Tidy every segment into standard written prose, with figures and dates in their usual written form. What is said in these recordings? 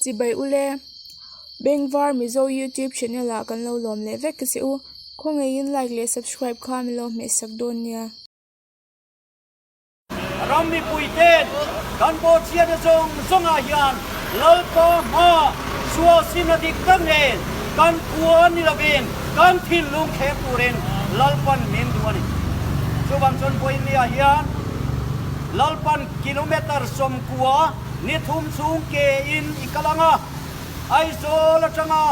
Chibai ule, Bengvar Mizo YouTube channel ah kan lo lawm leh vek che u. Khawngaihin like leh subscribe kha min lo hmehsak dawn nia. Ram mipuite'n kan bawhchhiatna zawng zawngah hian Lalpa hma sual simna dik tak nen kan puan ni lovin kan thinlung thlek turin Lalpan min duh a ni. Chuvang chuan vawiinniah hian Lalpan kilometre 90 ni thum chhung ke in i kal ang a, Aizawl atanga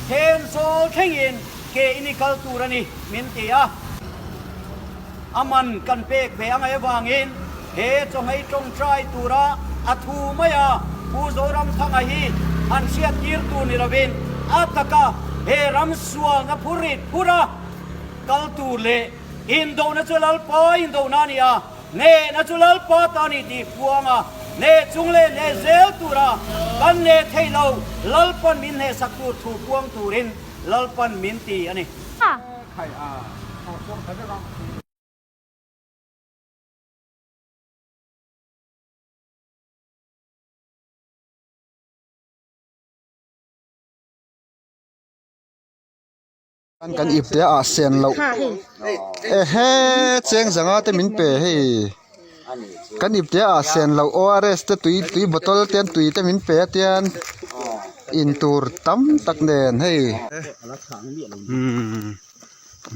Thenzawl thlengin ke in i kal tur a ni min ti a. A man kan pek ve angai avangin he chawhmei tawngtai tura a thu mai a, Pu Zoramthanga hi han hriat tir tur ni lovin a taka he ram sualna phurrit phura kal tur leh indona chu Lalpa indona a ni a, hnehna chu Lalpa ta a ni tih puang a, hneh chung leh hneh zel tura kan hneh theih lo Lalpan min hnehsak tur thu puang turin Lalpan min ti a ni. Kan ip te ah sen loh ehe cheng zanga te min pe hei kan ip te ah sen loh ORS te tui tui bottle te tui te min pe a tian intur tam tak nen hei.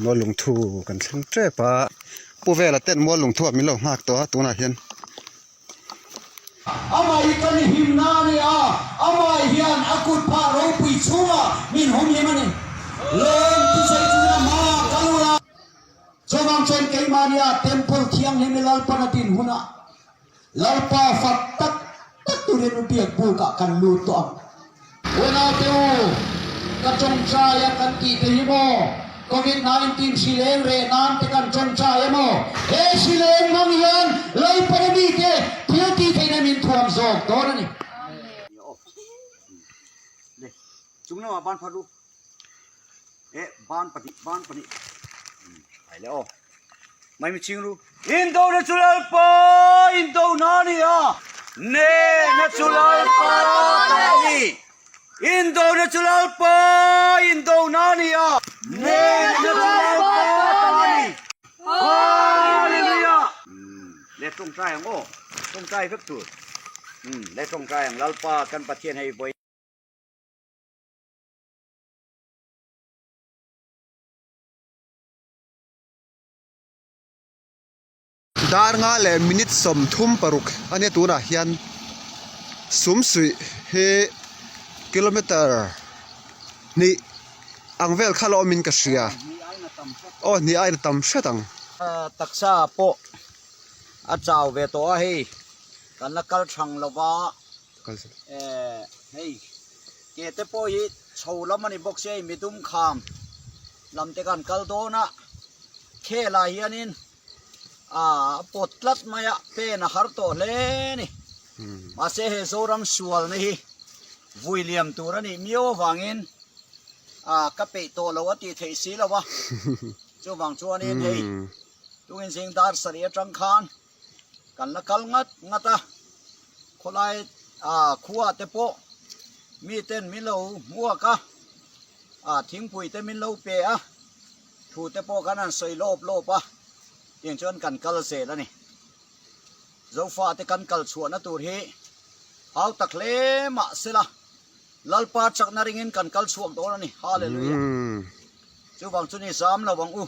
Mual lungthu kan thleng tep a pu vela ten mual lungthu ah min lo nghak tawh a tunah hian. Amah hi kan himna a ni a, amah hian a kut phah ropui chhungah min humhim a ni. Lawm thusawi chungin a hmaah kal ula. Chuvang chuan keimahnia Temple thianghlim i Lalpan a din hunah Lalpa fak tak tak turin u biak bukah kan lut tawh ang. Unaute u, ka tawngtai a kan tih te hi maw? Covid 19 hri leng reh nan te kan tawngtai a maw? He hri leng hmang hian Lalpana mite thil tih theihna min thuam zawk dawn a ni. Indona chu Lalpa indona a ni a, nehna chu Lalpa ta a ni. Indona chu Lalpa indona a ni a, nehna chu Lalpa ta a ni. Hallelujah! Le tawngtai ang aw, tawngtai vek tur. Le tawngtai ang Lalpa kan Pathian hei vawi. Dar nga leh minute 36 a nia tunah hian sumsuih hi kilometer hnih ang vel kha la awmin ka hria aw hnih aiin a tam hret ang. Taksa pawh a chau ve tawh a hei kan la kal thang lova hei ke te pawh hi chho lam a ni bawk sia hei midum kham lam te khan kal dawn a khel ah hianin ah a pawt tlat mai a pen a har tawh hle a ni mahse he Zoram sual na hi vui liam tur a nih miau avangin ah ka peih tawh lo a tih theih si lo a chuvang chuanin hei tungin zing dar sarih atang khan kan la kal ngat ngat a khawlai ah khua te pawh mi ten min lo hmuak a ah thingpui te min lo pe a thu te pawh khan an sawi lawp lawp a tiang chuan kan kal zel a ni zofa te kan kal chhuahna tur hi hau tak hle mah sela Lalpa chakna ringin kan kal chhuak dawn a ni hallelujah chuvang chu ni zam lo ang u.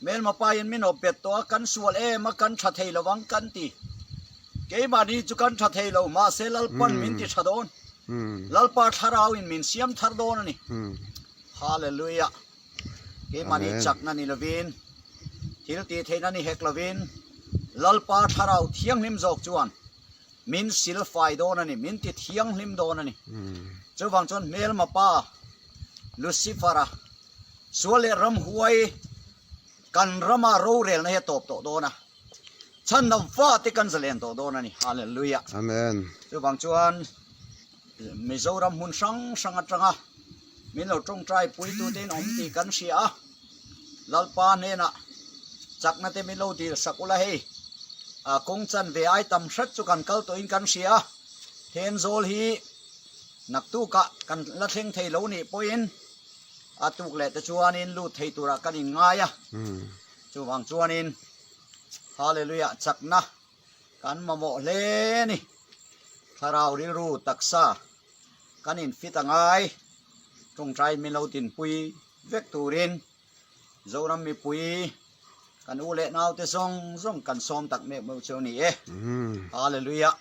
Hmelma pain min awp bet tawh a, kan sual em a, kan tha thei lo ang kan ti. Keimahni chu kan tha thei lo, mahse Lalpan min ti tha dawn. Lalpa thlarauin min siam thar dawn a ni. Hallelujah! Keimahni chakna ni lovin, thil tih theihna ni hek lovin, Lalpa thlarau thianghlim zawk chuan min sil fai dawn a ni, min ti thianghlim dawn a ni. Chuvang chuan hmelma pa Lucifer-a Sual leh ramhuai kan rama rorelna hi a tawp tawh dawn a, chhandam fate kan zalen tawh dawn a ni. Hallelujah. Amen. Chuvang chuan Mizoram hmun hrang hrang atanga min lo tawngtai puitute in awm tih kan hria a, Lalpa hnenah chakna te min lo dil sak ula hei kawng chan ve ai tam hret chu kan kal tawhin kan hria a, Thenzawl hi. Naktukah kan la thleng thei lo nih pawhin a tuk leh te chuanin lut thei turah kan inngai a. Chuvang chuanin Hallelujah chakna kan mamawh hle a ni. Thlarau rilru taksa kan infit a ngai. Tawngtai min lo dinpui vek turin Zoram mipui kan u leh naute zawng zawng kan sawm tak mek meuh chu a ni e. Hallelujah.